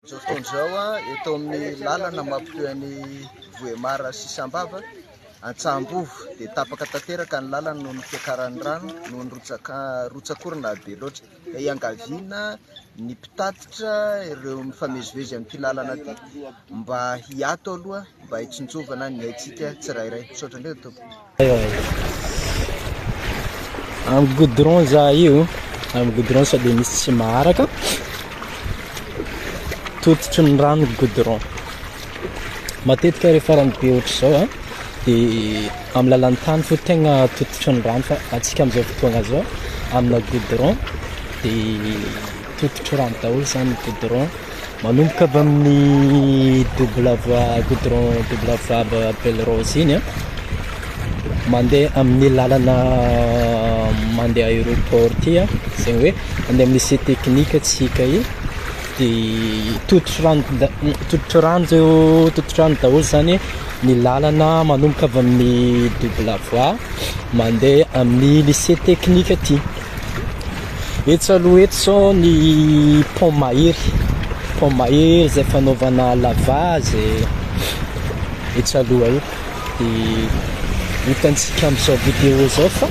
Izao fotoana izao, eto amin'ny lalana mampitohy an'i Vohemar sy Sambava, Antsahambovo, dia tapaka tanteraka ny lalana noho ny fiakaran'ny rano, noho ny rotsak'orana be loatra. Ka iangaviana ny mpitatitra ireo mifamezivezy amin'ity lalana ity mba hiato aloha mba hitsinjovana ny aintsika tsirairay. Misaotra indrindra tompoko. Amin'ny goudron za io, amin'ny goudron sao dia misy tsy maharaka, tototry ny rano ny goudron. Matetika rehefa rano be ohatr'izao an, dia amin'ny lalan'ny tany fo tegna tototry ny rano fa antsika amin'izao fotoagna zao amina goudron dia tototry rano daholo zany ny goudron. Manomboka avy amin'ny double voie goudron double voie Belle Rose iny an, mandeha amin'ny lalana mandeha aéroport ty an, zegny hoe mandeha amin'ny lycée technique antsika iny de tototry rano tototry rano zao tototry rano daholo zany ny lalana manomboka avy amin'ny double voie mandeha amin'ny lycée technique aty. Etsy aloha etsy zao ny pont Mahery, pont Mahery izay fanaovana lavage etsy aloha etsy dia hitantsika amin'izao vidéo izao fa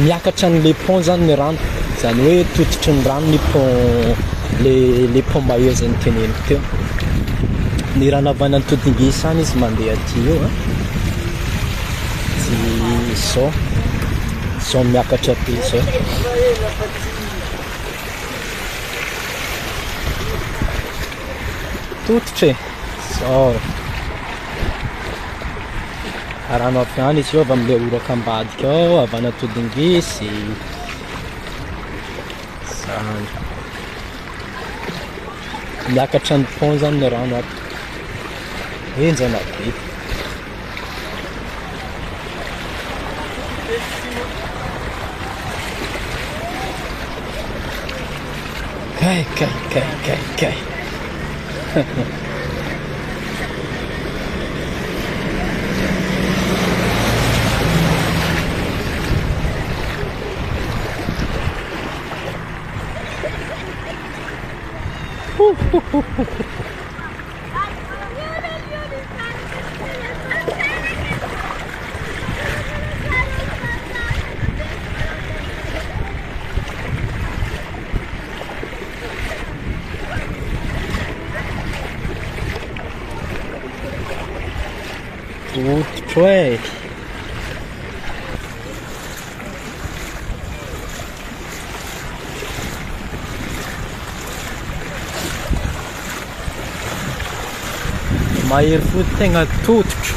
miakatra an'ilay pont zany ny rano, izany hoe tototry ny rano ny pont le le pont Mahery izay noteneniko teo. Ny rano avy any Antodingisa any izy mandeha aty io an. Dia izao, izao miakatra be izao. Tototra e! Izao. Rano avy any izy io avy amin'ilay horaka ambadika ao, avy any Antodingisy. Izany. Miakatra ny pont zany ny rano ato. Henjana be. Kay kay kay kay kay. Hoditro e! Mahery fo tegna tototro,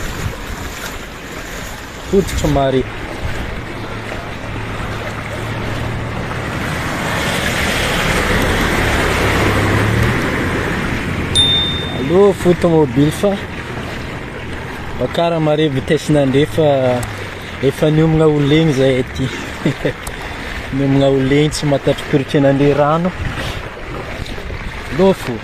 tototro mare. Aleo fo tomobily fa bakara mare vitesse nandre fa Efa niomagna ho legny zahay aty. Niomagna ho legny tsy mahatatry pirikena an'le rano. Lôfo.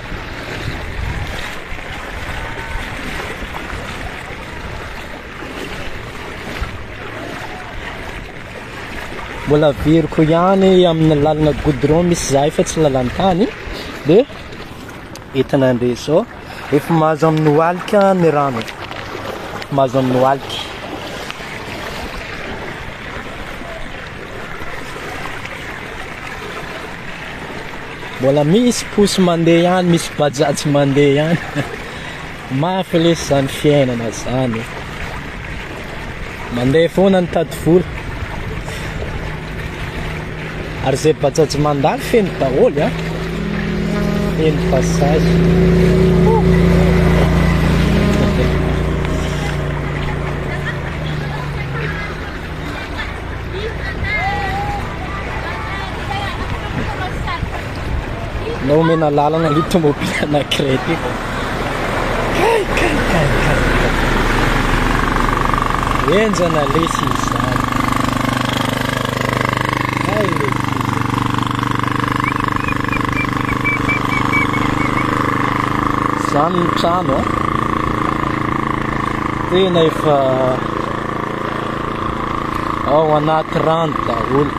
Mbola averiko ihany amin'ny lalana goudron misy zahay fa tsy lalan-tany de entina andeha zao. Efa mahazo amin'ny lohalika ny rano. Mahazo amin'ny lohalika. Mbola misy posy mandeha ihany, misy bajaj mandeha ihany. Mafy lesy zany fiainana zany. Mandeha foana nitady vola. Ary izay bajaj mandalo feno daholo a. Feno passage. Na omena lalana ny tomobile anankiray ity. Kay kay kay kay. Henjana lesy izany. Hay lesy. Izany ny trano a. Tena efa ao anaty rano daholo.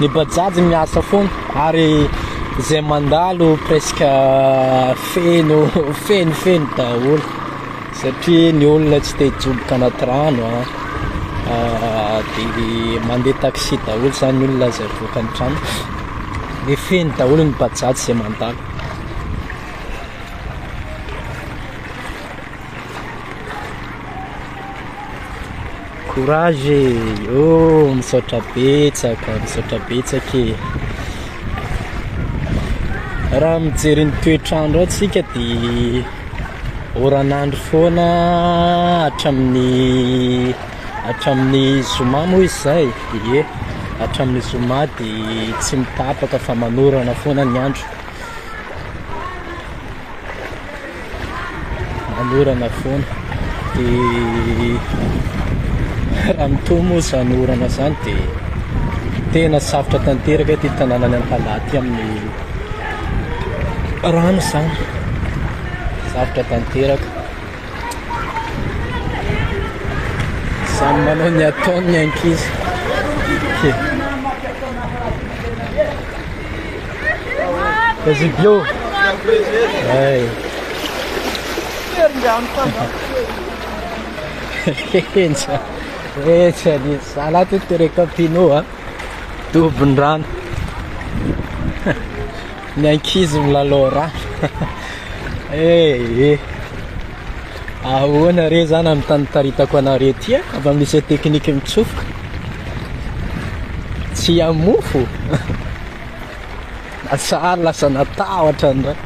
Ny bajaj miasa foana ary izay mandalo presque feno feno feno daholo satria ny olona tsy te hijoboka anaty rano a, dia mandeha taxi daholo zany ny olona izay mivoaka ny trano, dia feno daholo ny bajaj izay mandalo. Courage e! Oh, misaotra betsaka, misaotra betsaka e! Raha mijery ny toetr'andro ao tsika dia oran'andro foana hatramin'ny hatramin'ny zoma moa izy izay, ie, hatramin'ny zoma dia tsy mitapaka fa manorana foana ny andro. Manorana foana dia raha mitohy moa izany orana izany dia tena sarotra tanteraka ity tanànan'i Antalaha ity amin'ny rano izany, sarotra tanteraka. Samy manao ny ataony ny ankizy. Vas-y bio. Ay. Henja. Henja ny zalahy ty tereka pino a. Dobon-drano. Ny ankizy milalao rano. Eh eh. Ahoana re zany amin'ny tany taritako anareo ty a? Avy amin'ny lycée technique mitsofoka. Tsy hamofo. Lasa lasa natahotra ndray.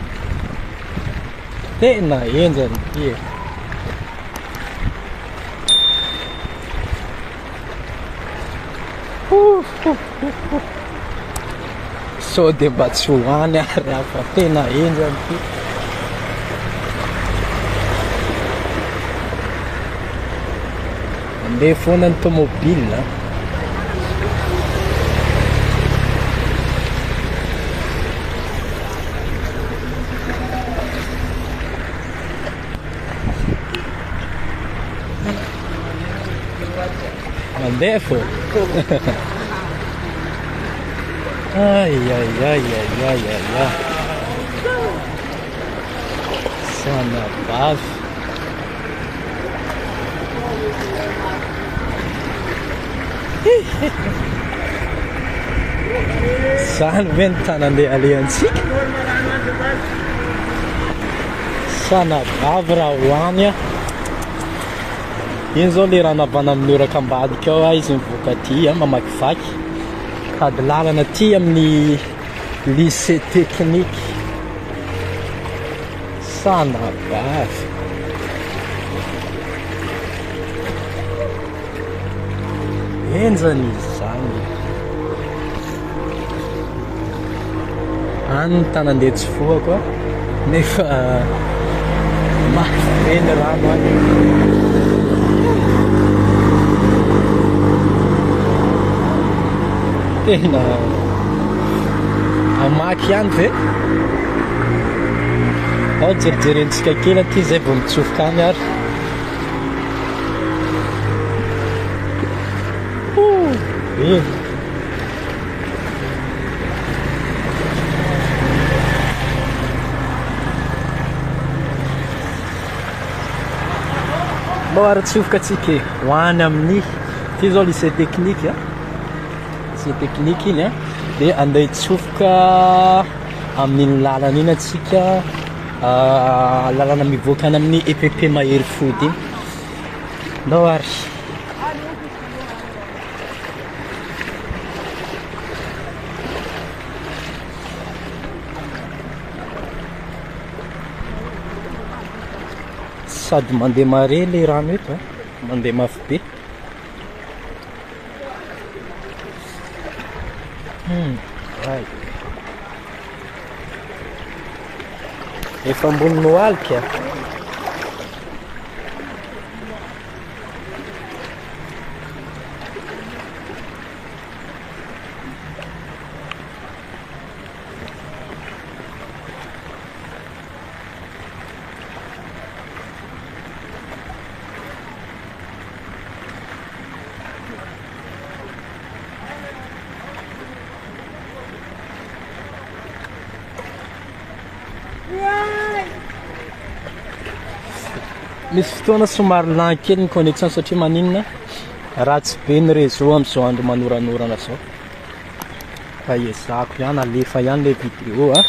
Tena henjana ity e. Sao dia mba tsy ho any ary aho fa tena henjana ity. Mandeha foana ny tomobile. Mandeha fô. Ay ay ay ay ay ay ay. Sanabavy. Zany ve ny tany andeha alehantsika? Sanabavy raha ho any aho. Iny zao le rano avy any amin'ny oraka ambadika ao izy mivoaka aty mamakivaky. Tady lalana aty amin'ny lycée technique. Sanabavy. Henjana izy izany. Any ny tany andeha tsofohako a, nefa mafy be ny rano any. Tena hamaky ihany ve? Ao jerijerentsika kely aty izay vao mitsofoka any ary. Mbô ary tsofoka atsika e, ho any amin'ny ty zao lycée technique a, lycée technique iny a, de andeha hitsofoka amin'iny lalana iny atsika, lalana mivoaka any amin'ny EPP Mahery Fody iny, ndao ary. Sady mandeha mare le rano eto a, mandeha mafy be. Ay. Efa ambony lohalika. Misy fotoana somary lent kely ny connexion satria maninona? Ratsy be ny réseau amin'izao andro manoranorana izao. Fa ezahako ihany alefa ihany ilay vidéo a.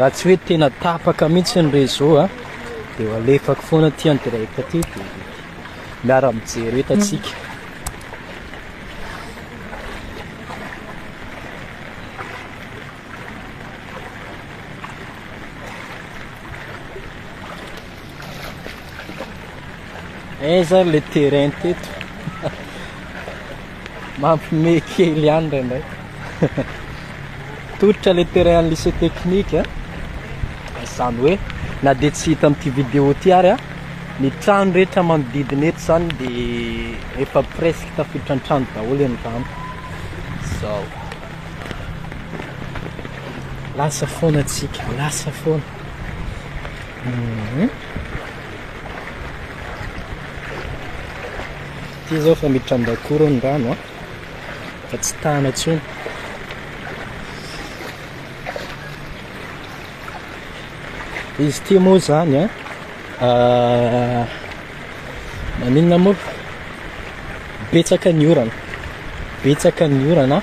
Raha tsy hoe tena tapaka mihitsy ny réseau a, dia ho alefako foana aty en direct aty dia miara-mijery eto antsika. Aiza ary le terrain teto? Mampime kely ihany indraindray. Tolotra le terrain an'ny lycée technique a. Izany hoe na dia tsy hita amin'ity vidéo ity ary a, ny trano rehetra manodidina eto izany dia efa presque tafiditra an-trano daholo ny rano. Zao. Lasa foana tsika, lasa foana. Mhm. Ty zao fa miditra an-dakoro ny rano a. Fa tsy tana intsony. Izy ity moa zany a, ah, maninona moa? Betsaka ny orana, betsaka ny orana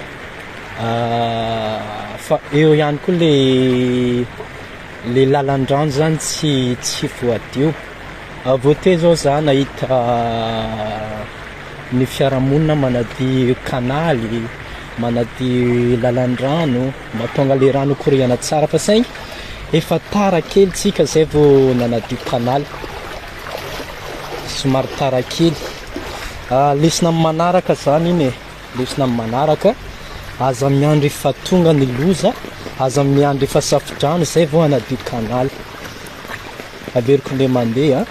fa eo ihany koa le le lalan-drano zany tsy tsy voadio. Vao teo zao za nahita ny fiarahamonina manadio kanaly, manadio lalan-drano mba hahatonga le rano hikoriana tsara fa saingy efa tara kely tsika zay vao nanadio kanaly, somary tara kely. Lesona amin'ny manaraka zany iny e, lesona amin'ny manaraka, aza miandry efa tonga ny loza, aza miandry efa safodrano zay vao hanadio kanaly. Averiko indray mandeha.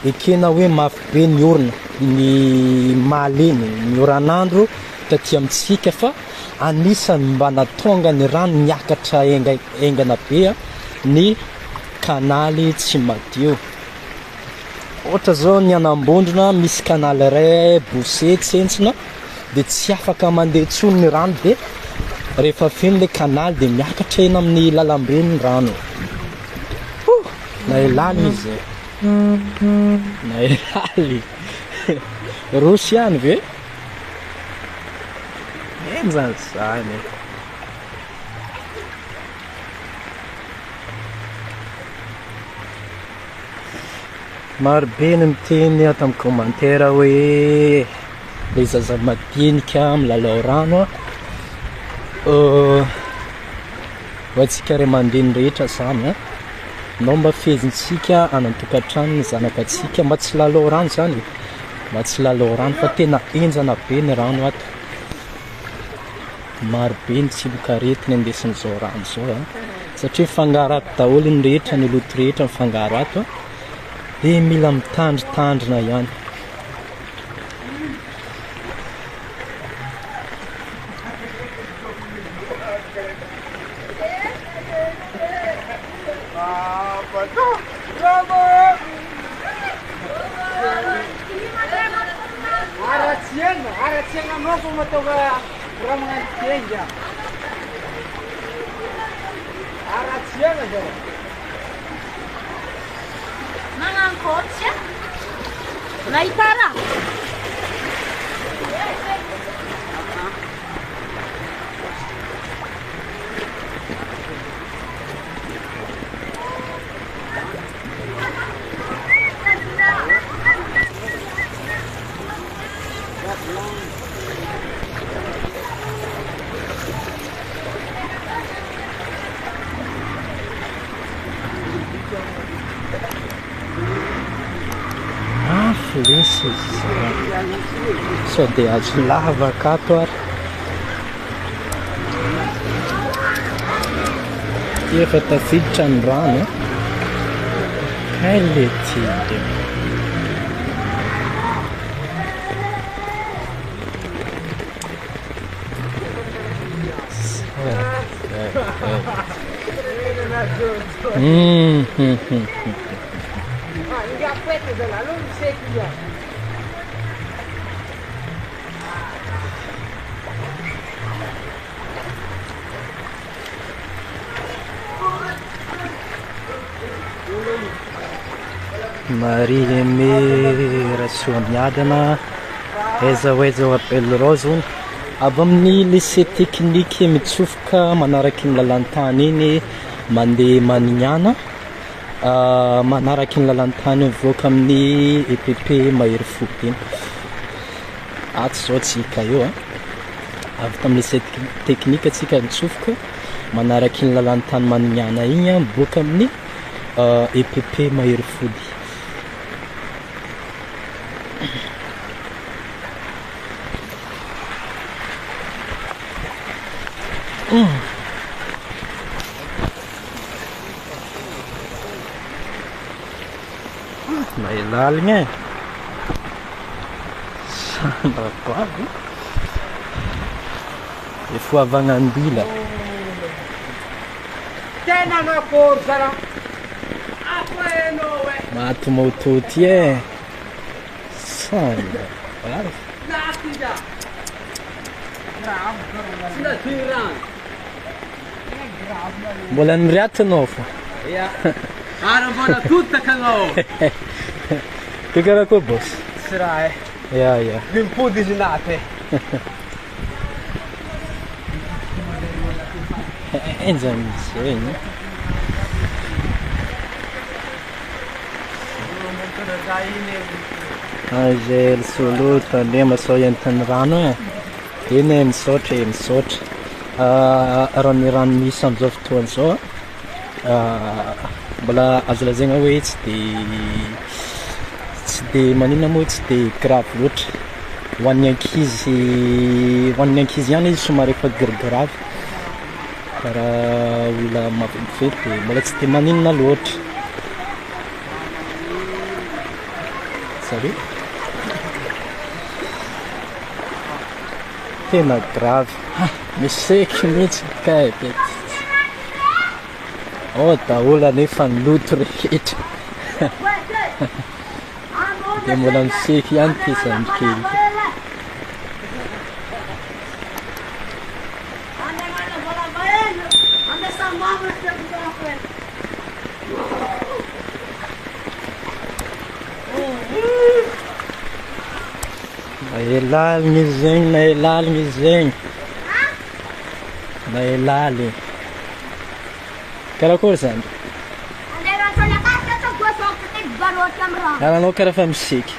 Ekena hoe mafy be ny orona, ny malemy, ny oran'andro taty amintsika fa anisan'ny mba nahatonga ny rano niakatra haingana be ny kanaly tsy madio. Ohatra zao ny an'Ambondrona misy kanaly iray bouché tsentsina dia tsy afaka mandeha intsony ny rano dia rehefa feno ilay kanaly dia miakatra eny amin'ny lalambe ny rano. Na elaly izy e. Na elaly. Roso ihany ve? Henjana izany e. Maro be ny miteny ato amin'ny commentaire hoe le zaza madinika milalao rano a. Ho antsika ray aman-dreny rehetra izany an, nao mba fehezintsika any an-tokantrano ny zanakatsika mba tsy lalao rano izany e, mba tsy lalao rano fa tena henjana be ny rano ato. Maro be ny tsimokaretina indesin'izao rano izao an, satria mifangaro ato daholo ny rehetra, ny loto rehetra mifangaro ato an, dia mila mitandritandrina ihany. Mafy lesy izy izany. Sao dia azo lavaka ato ary. Ty efa tafiditra ny rano. Kay le ty de. Marie Aimée Rasoamiadana, aiza ho aiza ho à Belle Rose hono. Avy amin'ny lycée technique mitsofoka manaraky ny lalan-tany iny mandeha Manignana, manaraky ny lalan-tany mivoaka amin'ny EPP Mahery Fody iny. Ato izao tsika eo a. Avy tamin'ny lycée technique tsika nitsofoka manaraky ny lalan-tany Manignana iny mivoaka amin'ny EPP Mahery Fody. Mahay lalina e. Sambra goavy. Efa ho avagnandila. Maty moto ty e. Sambra goavy. Mbola niriato anao fô. Ary mbola totaka anao. Ty karakory boss? Tsy raha e. Ya ya. Mimpody izy naty e. Enjana zegny. Angel Solo tandrema sao entin'ny rano e. Eny e, misaotra e, misaotra. Raha ny rano misy amin'izao fotoana izao mbola azo lazaina hoe tsy de tsy de maninona moa tsy de grave loatra. Ho an'ny ankizy ho an'ny ankizy ihany izy somary efa gr-grave fa raha olona maventiventy de mbola tsy de maninona loatra. Salut. Tena grave. Miseky mihitsy kay be. Ao daholo anefa ny loto rehetra. Dia mbola miseky ihany ity zandry kely ity. Mahay lalina izy zegny, mahay lalina izy zegny. Mahay laly. Karakory zany? Anao karaha fa miseky.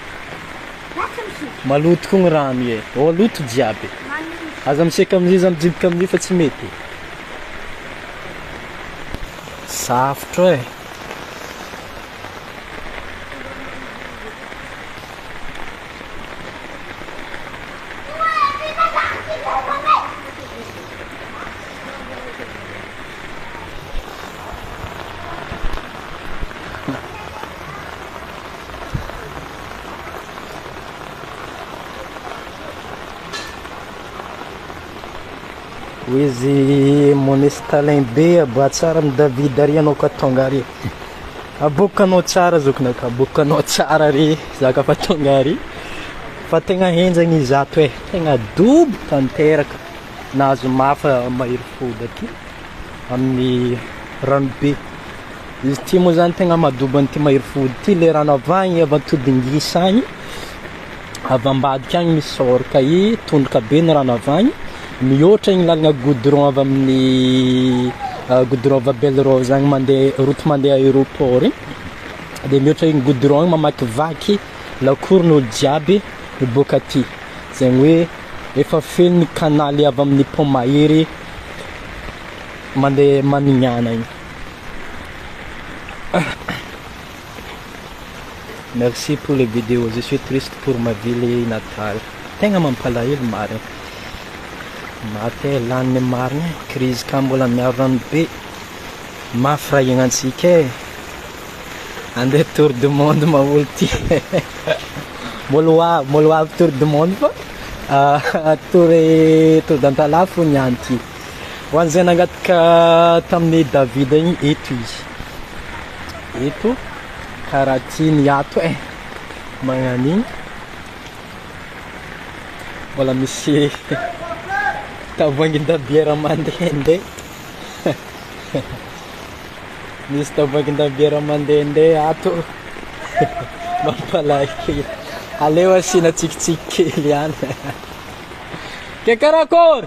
Maloto koa ny rano io e. Ô loto jiaby. Aza miseky amin'izay, aza mijiboka amin'io fa tsy mety. Safotra e. Hoy izy Monestalin be aboa tsara amin'i David ary ianao ka tonga ary. Aboakanao tsara zokinaka, aboakanao tsara ary zaka fa tonga ary. Fa tegna henjagna izy ato e, tegna dobo tanteraka. Nahazo mafy mahery fody aty amin'ny ranobe. Izy ity moa zany tegna mahadobo an'ity mahery fody ity, le rano avy agny avy Antodingisa agny, avy ambadika agny misy sôrka i, tondroka be ny rano avy agny, mihoatra igny lalagna goudron avy amin'ny goudron avy à Belle Rose agny mandeha route mandeha aéroport igny, de mihoatra igny goudron igny mamakivaky lakoron'olo jiaby miboaka aty, zegny hoe efa feno ny kanaly avy amin'ny pont Mahery mandeha Manignana igny. Merci pour les vidéos, je suis triste pour ma ville natale. Tegna mampalahelo marigny. Maty e, lany marigny e, crise ka mbola miaro rano be. Mafy raha iainantsika e. Andeha tour du monde ma olo ty. Mbola ho avy, mbola ho avy tour du monde fa tour tour d'Antalaha fo niany ty. Ho an'izay nangataka tamin'i David igny eto izy. Eto karaha ty ny ato e. Magnano igny. Mbola misy tavoahangin-dabiera mandehandeha. Misy tavoahangin-dabiera mandehandeha ato. Mampalahelo. Aleo asiana tsikitsiky kely ihany. Ke karakory?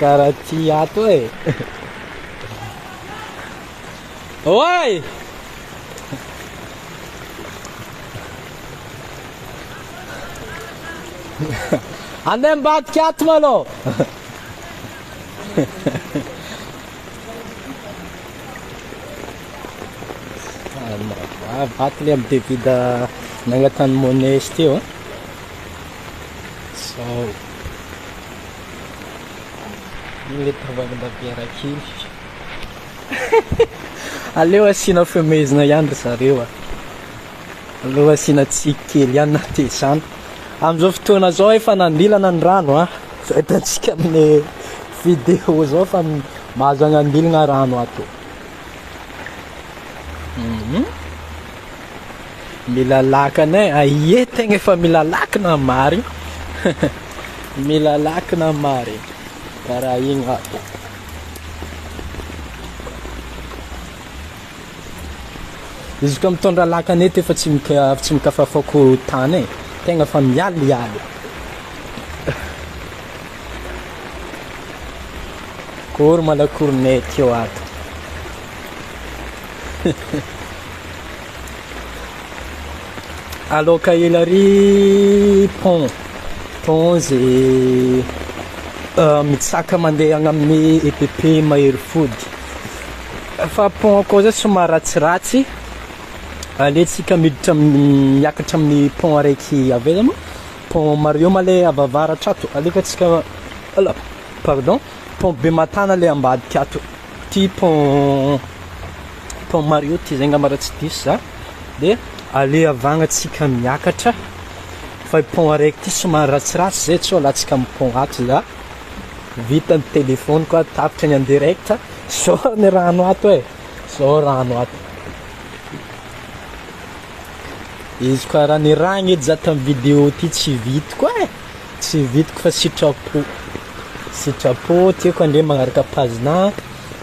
Karaha ty ato e. Oay! Andeha ambadika ato malôha. Ato le amin'ny David nangatany monnaie izy teo. Zao. Iny le tavoahangy bière kely. Aleo asiana fihomehezana ihany ry zareo a. Aleo asiana tsiky kely ihany na dia izany. Amin'izao fotoana izao efa nandilana ny rano a. Izao hitantsika amin'ny vidéo izao fa mahazo agnandilana rano ato. Mhm. Mila lakana e. Aie tegna efa mila lakana marigny. Mila lakana marigny. Karaha igny ato. Izy koa mitondra lakana eto efa tsy mika tsy mikafafaoko tany e. Tegna fa mialialy. Akory ma lakoronay teo ato. Aloka ela ary pont. Pont ze mitsaka mandeha agny amin'ny EPP Mahery Fody. Fa pont koa zay somary ratsiratsy. Aletsika miditra miakatra amin'ny pont araiky avy aiza moa? Pont Mario ma le avy avaratra ato. Aleka tsika ala pardon, pont Bematana le ambadika ato. Ty pont pont Mario ty zay angamba raha tsy diso za. De ale avagna tsika miakatra fa i pont araiky ty somary ratsiratsy zay tsy ho alatsika amin'ny pont ato za. Vita ny téléphone koa tapitra ny en direct. Zao ny rano ato e. Zao rano ato. Izy koa raha nirahagna edy za tamin'ny vidéo ty tsy vitako e. Tsy vitako fa sitrapo. Sitrapo tiako andre magnaraka page-na,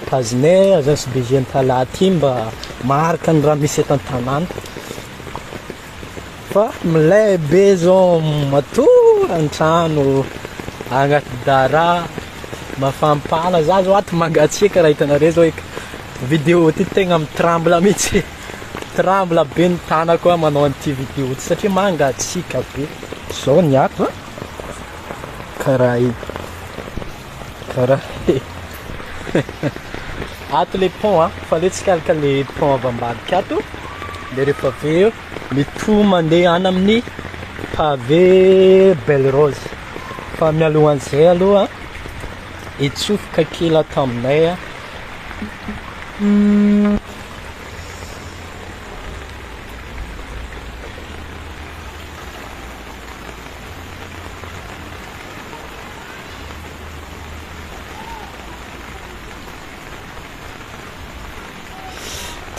page-nay agence BG Antalaha ty mba maharaka ny raha misy eto an-tanàna. Fa milay be zao matory an-trano, agnaty dara, mafampana, za zao ato mangatsiaka raha hitanareo zao eky vidéo ty tegna mi-tremble mihitsy, tremble be ny tanako manao an'ity vidéo ty satria mangatsiaka be. Zao ny ato a, karaha iny, karaha ato le pont a, fa aleo tsika alika le pont avy ambadika ato, de rehefa avy eo mitohy mandeha any amin'ny pavé Belle Rose, fa mialohan'izay aloha hitsofoka kely ato aminay a.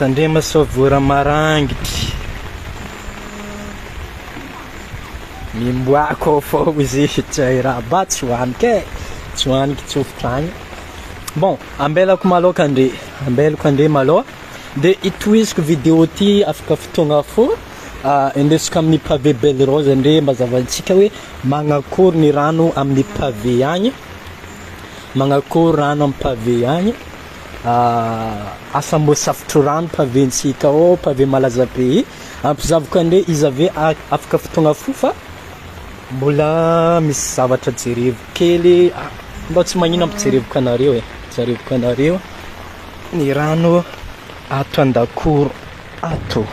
Tandrema sao voara marangitry. Mimboako ao fao izy tsy hay raha ba tsy hoaniky e. Tsy hoaniky tsofotra agny. Bon, ambelako maloka andre, ambelako andre malôha de itohiziko vidéo ty afaka fotoagna fô. Indesiko amin'ny pavé Belle Rose andre mba zavantsika hoe magnakory ny rano amin'ny pavé agny. Magnakory rano amin'ny pavé agny. Asa mbô safotro rano pavé-ntsika ao, pavé malaza be i. Ampizavoko andre izy ave afaka fotoagna fo fa mbola misy zavatra jereviko kely. Mbô tsy magnino ampijereviko anareo e, jereviko anareo ny rano ato an-dakoro ato.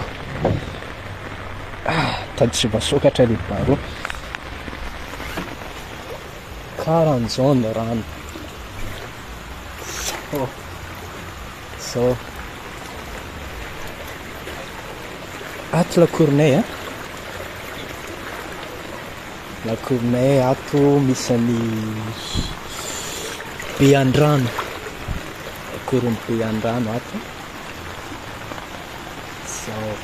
Tady tsy voasokatra le barreau. Karahan'izao ny rano. Zao. Zao. Ato lakoronay a. Lakoronay ato misy an'i Beandrano. Lakoron'i Beandrano ato. Zao.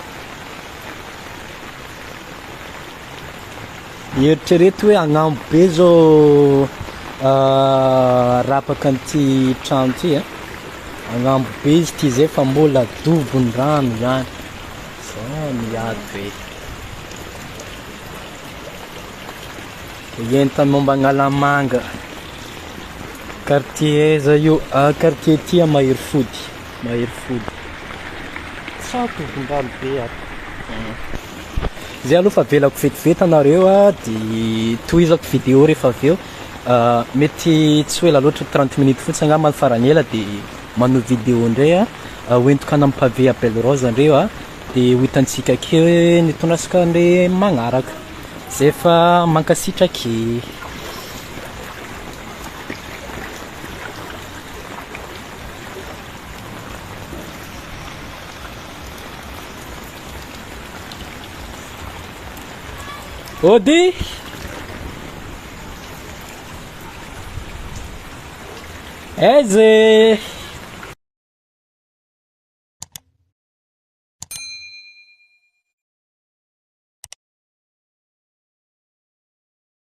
Eritrereto hoe agnambo be zao rapaka an'ity trano ity a. Agnambo be izy ity zay fa mbola dobon'ny rano ihany. Zao ny ato e. Entana momba Analamanga. Quartier aiza io? Ah, quartier ty a Maherifody. Maherifody. Sa tobin-drano be ato. Zay aloha fa avelako vetivety anareo a, de tohizako vidéo rehefa avy eo. Mety tsy ho ela loatra, 30 minutes fotsiny angamba ny farany ela de manao vidéo indray a. Hoentiko any amin'ny pavé à Belle Rose andreo a, de ho hitantsika akeo hoe ny tondrasika andre magnaraka. Zay fa mankasitraky. Ody! Aiza e!